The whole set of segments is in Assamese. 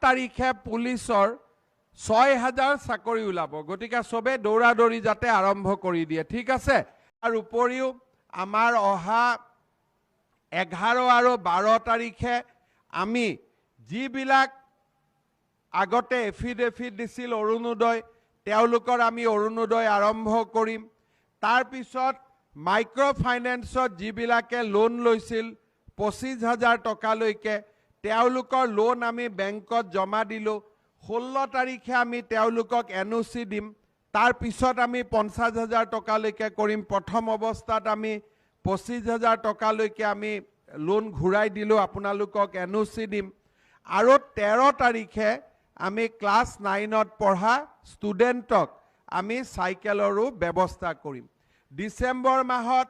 তাৰিখে পুলিচৰ 6000 চাকৰি ওলাব। গতিকে চবে দৌৰা দৌৰি যাতে আৰম্ভ কৰি দিয়ে, ঠিক আছে? তাৰ উপৰিও আমাৰ অহা 11 আৰু 12 তাৰিখে আমি যিবিলাক আগতে এফিডেভিট দিছিল অৰুণোদয়, তেওঁলোকৰ আমি অৰুণোদয় আৰম্ভ কৰিম। তাৰপিছত মাইক্ৰ' ফাইনেন্সত যিবিলাকে লোন লৈছিল 25,000 টকালৈকে, তেওঁলোকৰ লোন আমি বেংকত জমা দিলোঁ। 16 তাৰিখে আমি তেওঁলোকক এন অ' চি দিম। তাৰপিছত আমি 50,000 টকালৈকে কৰিম। প্ৰথম অৱস্থাত আমি 25,000 টকালৈকে আমি লোন ঘূৰাই দিলোঁ, আপোনালোকক এন অ' চি দিম। আৰু 13 তাৰিখে আমি ক্লাছ 9ত পঢ়া ষ্টুডেণ্টক আমি চাইকেলৰো ব্যৱস্থা কৰিম। ডিচেম্বৰ মাহত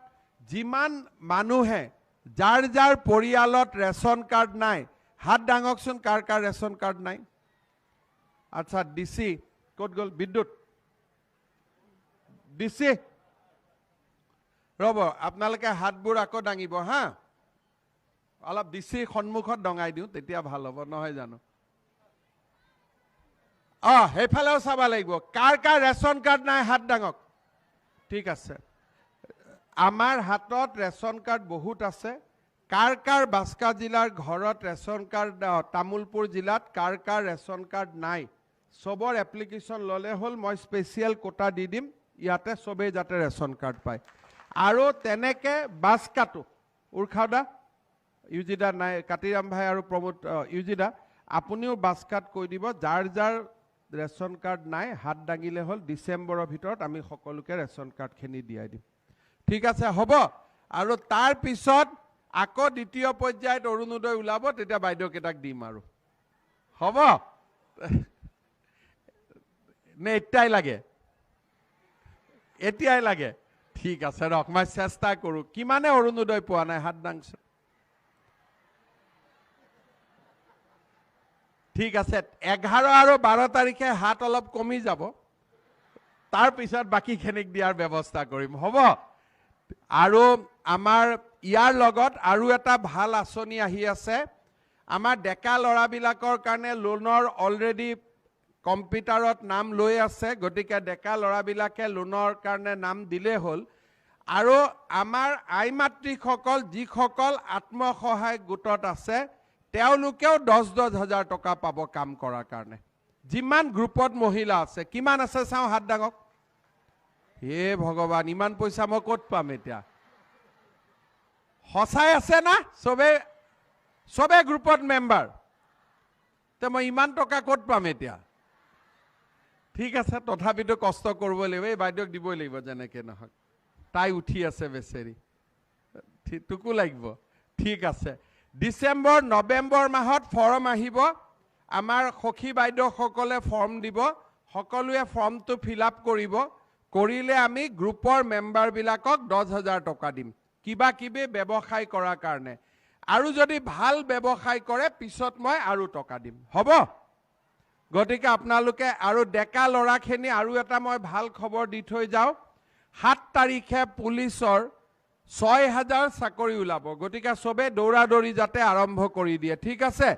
যিমান মানুহে যাৰ যাৰ পৰিয়ালত ৰেচন কাৰ্ড নাই, হাত দাঙকচোন, কাৰ কাৰ ৰেচন কাৰ্ড নাই? আচ্ছা, ডি চি ক'ত গ'ল? বিদ্যুৎ ডি চি, ৰ'ব, আপোনালোকে হাতবোৰ আকৌ দাঙিব। হা, অলপ ডি চিৰ সন্মুখত দঙাই দিওঁ, তেতিয়া ভাল হ'ব, নহয় জানো? সেইফালেও চাব লাগিব। কাৰ কাৰ ৰেচন কাৰ্ড নাই হাত দাঙক। ঠিক আছে, আমাৰ হাতত ৰেচন কাৰ্ড বহুত আছে। কাৰ কাৰ বাস্কা জিলাৰ ঘৰত ৰেচন কাৰ্ড, তামোলপুৰ জিলাত কাৰ কাৰ ৰেচন কাৰ্ড নাই, চবৰ এপ্লিকেশ্যন ল'লে হ'ল। মই স্পেচিয়েল কোটা দি দিম ইয়াতে, চবেই যাতে ৰেচন কাৰ্ড পায়। আৰু তেনেকে বাস্কাটো উৰ্খাওদা, ইউজিদা নাই, কাতিৰাম ভাই আৰু প্ৰমোদ, ইউজিদা, আপুনিও বাস্কাত কৈ দিব, যাৰ যাৰ ৰেচন কাৰ্ড নাই হাত দাঙিলে হ'ল। ডিচেম্বৰৰ ভিতৰত আমি সকলোকে ৰেচন কাৰ্ডখিনি দিয়াই দিম। ঠিক আছে, হ'ব। আৰু তাৰপিছত আকৌ দ্বিতীয় পৰ্যায়ত অৰুণোদয় ওলাব, তেতিয়া বাইদেউকেইটাক দিম আৰু। হ'ব নে? এতিয়াই লাগে? এতিয়াই লাগে? ঠিক আছে, ৰখ, মই চেষ্টা কৰোঁ। কিমানে অৰুণোদয় পোৱা নাই হাত দাংচোন। ঠিক আছে, 11 আৰু 12 তাৰিখে হাত অলপ কমি যাব, তাৰপিছত বাকীখিনিক দিয়াৰ ব্যৱস্থা কৰিম, হ'ব। আৰু আমাৰ ইয়াৰ লগত আৰু এটা ভাল আঁচনি আহি আছে। আমাৰ ডেকা ল'ৰাবিলাকৰ কাৰণে লোনৰ অলৰেডি কম্পিউটাৰত নাম লৈ আছে, গতিকে ডেকা ল'ৰাবিলাকে লোনৰ কাৰণে নাম দিলেই হ'ল। আৰু আমাৰ আই মাতৃসকল যিসকল আত্মসহায়ক গোটত আছে, তেওঁলোকেও 10-10 হাজাৰ টকা পাব কাম কৰাৰ কাৰণে। যিমান গ্ৰুপত মহিলা আছে, কিমান আছে চাওঁ হাত দাঙক। হে ভগৱান, ইমান পইচা মই ক'ত পাম এতিয়া? সঁচাই আছে না? চবে গ্ৰুপত মেম্বাৰ, তে মই ইমান টকা ক'ত পাম এতিয়া? ঠিক আছে, তথাপিতো কষ্ট কৰিব লাগিব। এই বাইদেউক দিবই লাগিব যেনেকে নহওক, তাই উঠি আছে বেচেৰি, তোকো লাগিব। ঠিক আছে, ডিচেম্বৰ নৱেম্বৰ মাহত ফৰ্ম আহিব, আমাৰ সখী বাইদেউসকলে ফৰ্ম দিব, সকলোৱে ফৰ্মটো ফিল আপ কৰিব। কৰিলে আমি গ্ৰুপৰ মেম্বাৰবিলাকক 10,000 টকা দিম কিবা কিবি ব্যৱসায় কৰাৰ কাৰণে। আৰু যদি ভাল ব্যৱসায় কৰে পিছত মই আৰু টকা দিম, হ'ব? গতিকে আপোনালোকে আৰু ডেকা ল'ৰাখিনি, আৰু এটা মই ভাল খবৰ দি থৈ যাওঁ, 7 তাৰিখে পুলিচৰ 6000 চাকৰি ওলাব। গতিকে চবে দৌৰা দৌৰি যাতে আৰম্ভ কৰি দিয়ে, ঠিক আছে?